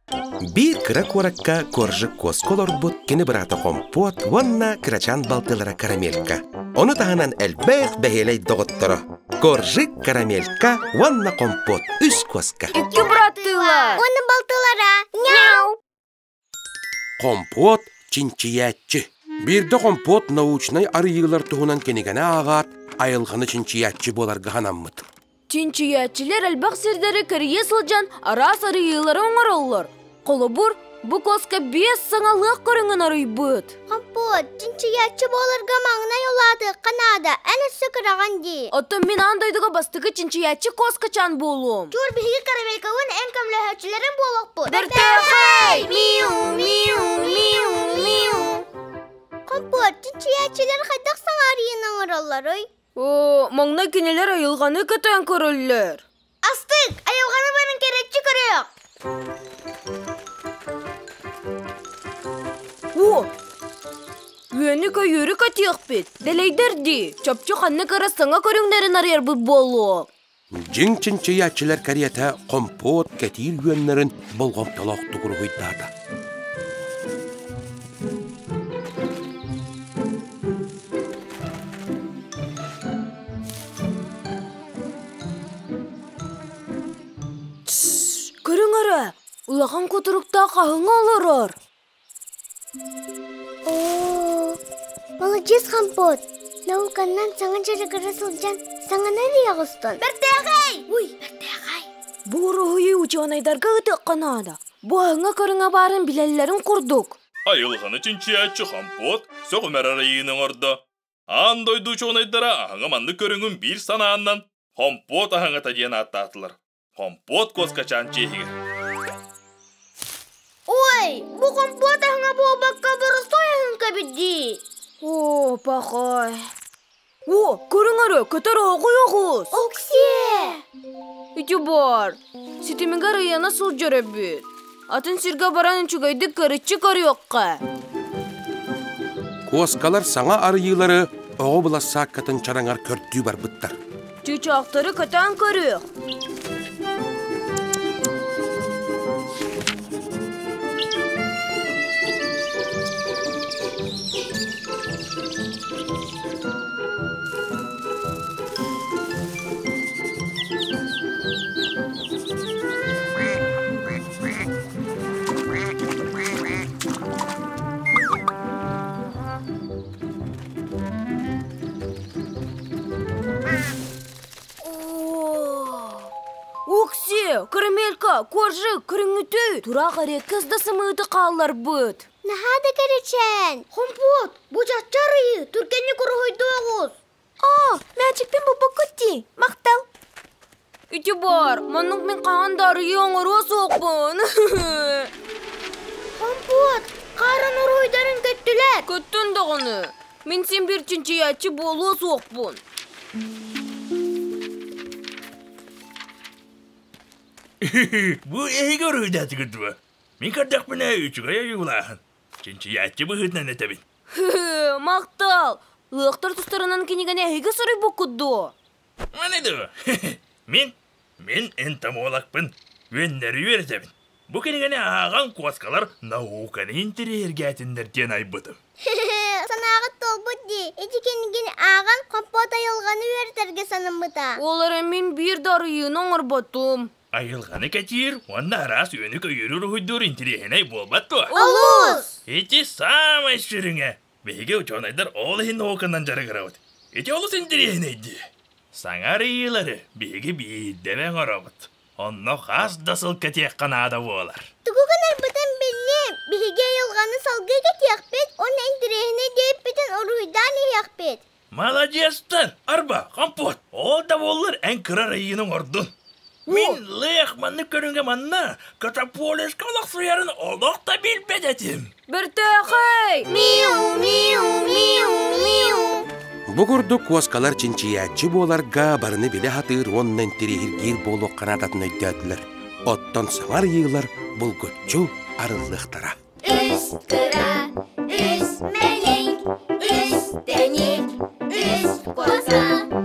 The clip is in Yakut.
Биир кыра куоракка Коржик куоска олорбут кини быраата Хомпуот уонна кырачаан балтылара Карамелька. Ону таһынан элбэх бэһиэлэй доҕотторо Коржик, Карамелька уонна Хомпуот үс куоска. Икки быраттыылар. Уонна балтылара. Няу! Хомпуот чинчийээччи. Биирдэ Хомпуот научнай арыйыылар туһунан кинигэни ааҕаат, айылҕаны чинчийээччи буоларга санаммыт. Чинчийээччилэр элбэх сирдэри кэрийэ сылдьан араас арыйыылары оҥороллор. Холобур, бу куоска биэс саҥалыах көрүҥүн арыйбыт. Хомпуот, чинчийээччи буоларга маҥнай улаатыахха наада, эн өссө кыраҕын дии. Оттон мин аан дойдуга бастакы чинчийээччи куоскачаан буолуом. Чуор биһиги карамелькабын эн көмөлөһөөччүлэрин буолуохпут. Бэртээхэй! Миу, миу, миу, миу. Хомпуот, чинчийээччилэр хайдах саҥа арыйыыны оҥороллоруй? Оо, маҥнай кинилэр айылҕаны кэтээн көрөллөр. Астык, айылҕаны баран кэрэччи көрүөх. О, үөнү-көйүүрү кэтиэхпит. Дэлэйдэр дии, чопчу ханнык эрэ саҥа көрүҥнэрин арыйарбыт буолуо. Дьиҥ чинчийээччилэр кэриэтэ хомпуот кэтиир үөннэрин болҕомтолоохтук уруһуйдаата. Көрүҥ эрэ, улахан кутуруктаах хаһыҥа олорор. Оо, маладьыас Хампот! Науканнан саҥа дьарыгыра сылдьан саҥаны арыйа оҕустун. Бэртээхэй! Уй, бэртээхэй! Бу уруһуйу учуонайдарга ытыахха наада. Бу аһыҥа көрүҥэ баарын билэллэрин курдук. Айылҕаны чинчийээччи Хампот сөҕүмэр арыйыыны оҥордо. Аан дойду учуонайдара аһыҥа маннык көрүҥүн биир санааннан хомпуот аһыҥата диэн ааттаатылар. Хомпуот куоскачаан чиэһигэр. Ой, бу хомпуот аһыҥа буолбакка боростуой аһыҥка эбит дии. Оо, пахай. О, көрүҥ эрэ, көтөр оҕуй оҕус. Оксиэ! Ити баар. Ситимигэр ыйана сылдьар эбит. Атын сиргэ баран үчүгэйдик көрүччү көрүөххэ. Куоскалар саҥа арыйыылары оҕо былассааккатын чараҥар көрдүү барбыттар. Чыычаахтары кэтээн көрүөх. Окси, карамелька, коржик, көрүҥүтүй, тураах эриэккэс да сымыыты хаалларбыт. Наһаа да кэрэчээн. Хомпуот, бу чачча арыйыы, түргэнник уруһуйдуоҕус. Оо, мээчикпин булбуккут дии, махтал. Ити баар, маннык мин хаһан да арыйыы оҥоруо суохпун. Хомпуот, хаарын уруһуйдарын көттүлэр. Көттүн даҕаны. Мин син биир чинчийээччи буолуо суохпун. Бу эһиги уруһуйдаатыгыт дуо? Мин көрдөхпүнэ үчүгэй ойуулааһын. Чинчийээччи быһыытынан этэбин. Махтал! Ыахтар тустарынан кинигэни эһиги суруйбуккут дуо? Маны дуо? Мин, мин энтомологпын. Үөннэри үөрэтэбин. Бу кинигэни ааҕан куоскалар науканы интэриэһиргээтиннэр диэн айбытым. Санааҕыт туолбут дии. Ити кинигини ааҕан хоппот айылҕаны үөрэтэргэ санаммыта. Ол эрэ мин биир да арыйыыны оҥорботум. Айылҕаны кэтиир уонна араас үөнү-көйүүрү уруһуйдуур интэриэһинэй буолбат дуо? Олус! Ити саамай сүрүҥэ. Биһиги учуонайдар ол иһин науканан дьарыгырабыт. Ити олус интэриэһинэй дии. Саҥа арыйыылары биһиги биирдэ оҥоробут. Онно хас да сыл кэтиэххэ наада буолар. Тугу гынарбытын биллим. Биһиги айылҕаны салгыы кэтиэхпит уонна интэриэһинэй диэбиппитин уруһуйдаан иһиэхпит. Маладьыастар! Арба, хомпуот! Ол да буоллар эн кыра арыйыыны оҥордун. Мин лыах маннык көрүҥэ манна Катаполиска олохсуйарын олох да билбэт этим. Бэртээхэй! Миу, миу, миу, миу. Бу курдук куоскалар чинчийээччи буоларга барыны билэ сатыыр уонна интэриэһиргиир буолуохха наадатын өйдөөтүлэр. Оттон саҥа арыйыылар булгуччу арыллыахтара. Үс кыра, үс мэник, үс тэник, үс куоска.